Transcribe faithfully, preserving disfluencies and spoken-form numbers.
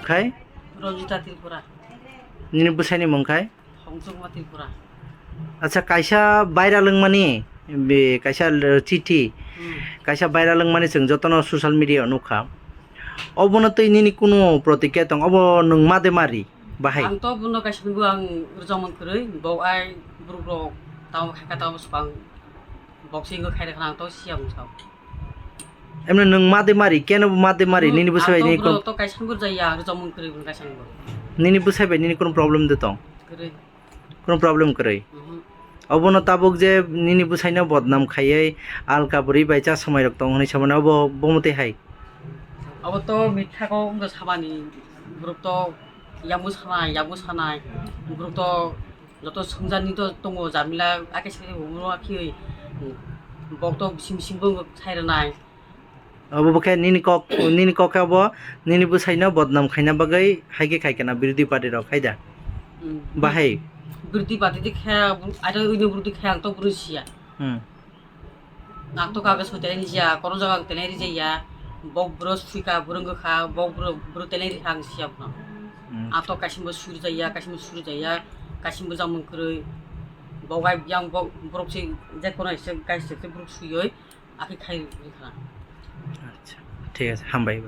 Khai? Ranjita Tripura. Nini bwsaini mung khai? Hongchukma Tripura. Acha, kaisa viral wngmani, be, kaisa l-, chithi, Hmm. Kaisa viral wngmani chwng jotono social media o nukha. Obono twi nini kunu protikya tong, obo nwng ma de mari bahai? Ang to bono kaisa nugwi ang rwchapmung kwrwi, bo ai borok rok tamo khaika tamo swkang boxing khairokha ang to siya mungsa. Emne nwng ma de mari, keno ma de mari, nini bwsai bai nini kunu, to kaisa nugwi rwchapya ang rwchapmung kwrwi bo kaisa nugwi. Nini bwsai bai nini kunu problem de tong? Kwrwi. Kunu problem kwrwi. Mhm. Obono tabuk je nini bwsaino bodnam khaiwi alka bwrwi bai cha swmai rok tong hwnwi samani obo bumutwi hai. Obo to mitha kok wngkha samani, borok to yakung sanai, yakung sanai, borok to joto swngjani to tongo jamila, ake se bo ulo akhiwi bok to bising bising bo sai rwnai. Obo bo khe nini kok, nini kok khe obo nini bwsaino bodnam khaina bagwi hai khe khai kana birodhi party rok hai da? Hmm. Bahai? Birodhi party de khe, aro ino birodhi khe ang to bwrwi siya. Hmm. Ang to kaga soi tenai rijaya, kono jaga ang tenai rijaya, bok bwrwi suika, bwrwi wngkha, bok bwrwi, bwrwi tenai rikha ang siya bono. Hmm. Ang to kaisimbo suri jaya, kaisimbo suri jaya, kaisimbo jamung kwrwi, bok bai yang bok borok se je kono se kaisa se borok suyoi, akhe khai rikha. Acha, thik ache, hambai.